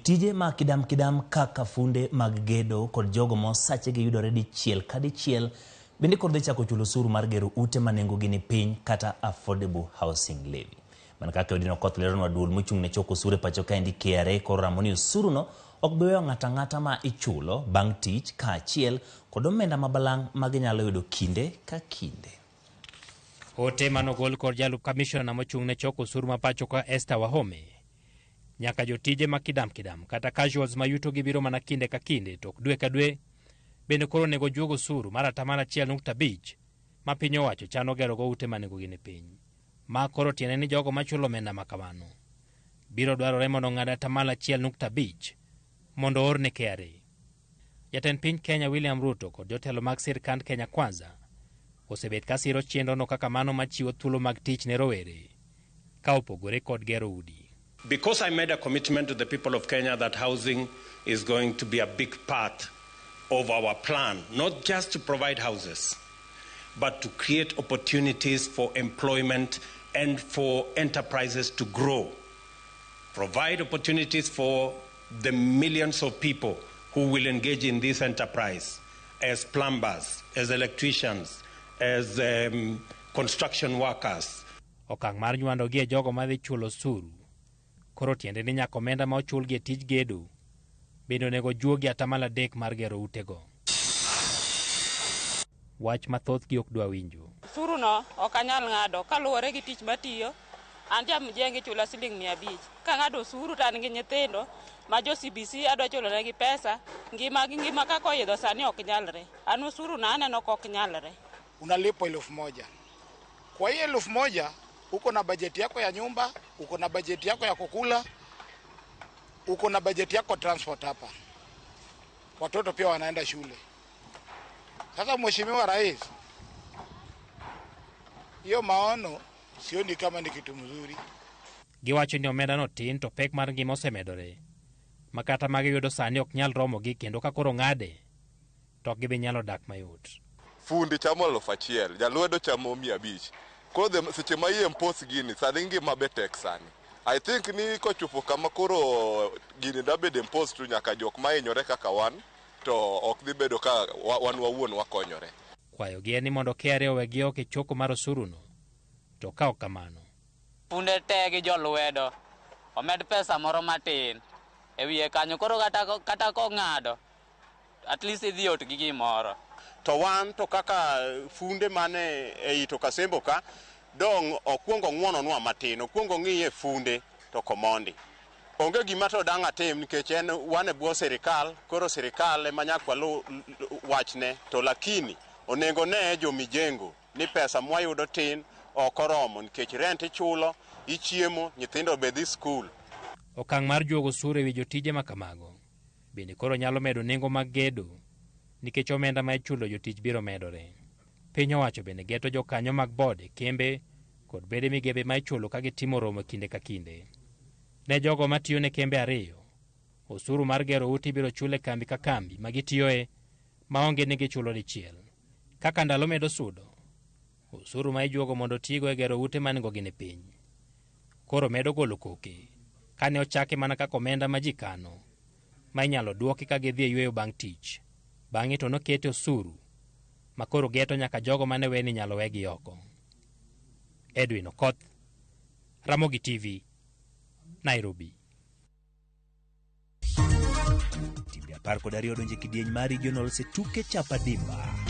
Jotije ma kidam kidam kaka funde mag gedo kod jogo ma osachegi yudore dichiel ka dichiel bende koro dhi chako chulo osuru mar gero ute ma nengogi ni piny kata Affordable Housing Levy. Mana kaka Edwin Okoth leronwa, duol mochung' ne choko osuru e pacho kaendi KRA koro ramo ni osuruno ok bi weyo ng'ato ang'ata ma ichulo bang' tich kaachiel kod omenda ma balang' ma ginyalo yudo kinde ka kinde. Ote manogol kod jalup kamishona mochung' ne choko osuru ma pacho ka Esther Wahome nyaka jotije ma kidam kidam kata casuals ma yuto gi biro mana kinde ka kinde to ok dwe ka dwe bende koro onego juog osuru mar 1.5% ma piny owacho chano gerogo ute ma nengogi ni piny. Ma koro tiende ni jogo machulo omenda ma kamano biro dwarore mondo ong'ad 1.5% mondo oor ne KRA. Jatend piny Kenya William Ruto kod jotelo mag sirkand Kenya Kwanza osebet ka siro chenrono kaka mano machiwo thuolo mag tich ne rowere ka opogore kod gero udi. Because I made a commitment to the people of Kenya that housing is going to be a big part of our plan, not just to provide houses, but to create opportunities for employment and for enterprises to grow. Provide opportunities for the millions of people who will engage in this enterprise as plumbers, as electricians, as construction workers. Okang' mar nywando gi e jogo madhi chulo osuru koro tiende ni nyaka omenda ma ochulgi e tij gedo bende onego juogi 3% mar gero utego. Wach ma thothgi ok dwa winjo. Osuru no ok anyal ng'ado kaluwore gi tich matiyo. An ja mjengo ichula siling 500. Kang'ado osuru to an gi nyithindo ma jo CBC adwa chulo negi pesa. Ngima gi ngima kaka oidho sani ok nyalre. An osuru na aneno ka ok nyalre. Unalipwa 1000. Kwa hiyo 1000 uko na bajeti yako ya nyumba, uko na bajeti yako ya kukula, uko na bajeti yako transport hapa. Watoto pia wanaenda shule. Sasa Mheshimiwa Rais, hiyo maono sioni kama ni kitu mzuri. Giwacho ni omenda no tin to pek mar ngima osemedore ma kata magiyudo sani ok nyal romogi kendo ka koro ng'ade to ok gibi nyalo dak mayot. Fundi chamo 1000, jalwedo chamo 500. Koro seche ma i-impose gini, sani ngima be tek sani. I think ni kochopo kama koro gini da bedo imposed to nyaka jok ma hinyore kaka wan, to ok dhi bedo ka wan wawuon wakonyore. Kwayogi en ni mondo KRA owegi oko e choko mar osuruno, to ka ok kamano Funde te gi jolwedo omed pesa moro matin e wiye kanyo koro kata kong'ado at least idhi ot gi gimoro. To wan to kaka funde mane ei to Kasembo ka dong' okuongo ng'wononwa matin, okuongo ng'iye funde to komondi. Onge gima to dang' atim nikech en wan e bwo sirikal, koro sirikal ema nyaka walu wachne, to lakini onego ne jomijengo ni pesa mwayudo tin ok oromo nikech rent ichulo, ichiemo, nyithindo be dhi skul. Okang' mar juogo osuru ewi jotije ma kamago bende koro nyalo medo nengo mag gedo nikech omenda ma ichulo jotich biro medore. Piny owacho bende geto jokanyo mag board e kembe kod bede migepe ma ichulo ka gitimo romo kinde ka kinde. Ne jogo matiyo ne kembe ariyo, osuru mar gero ute ibiro chul e kambi ka kambi ma gitiyoe maonge ni gichulo dichiel. Kaka ndalo medo sudo, osuru ma ijuogo mondo otigo e gero ute ma nengogi ni piny koro medo golo koke kane ochake mana kaka omenda ma ji kano ma inyalo duoki ka gidhi e yweyo bang' tich. Bang'e to nokete osuru ma koro geto nyaka jogo mane we ni inyalo wegi oko. Edwin Okoth, Ramogi TV, Nairobi. Timbe 12 donje kidieny mar regionals e tuke Chapa Dimba.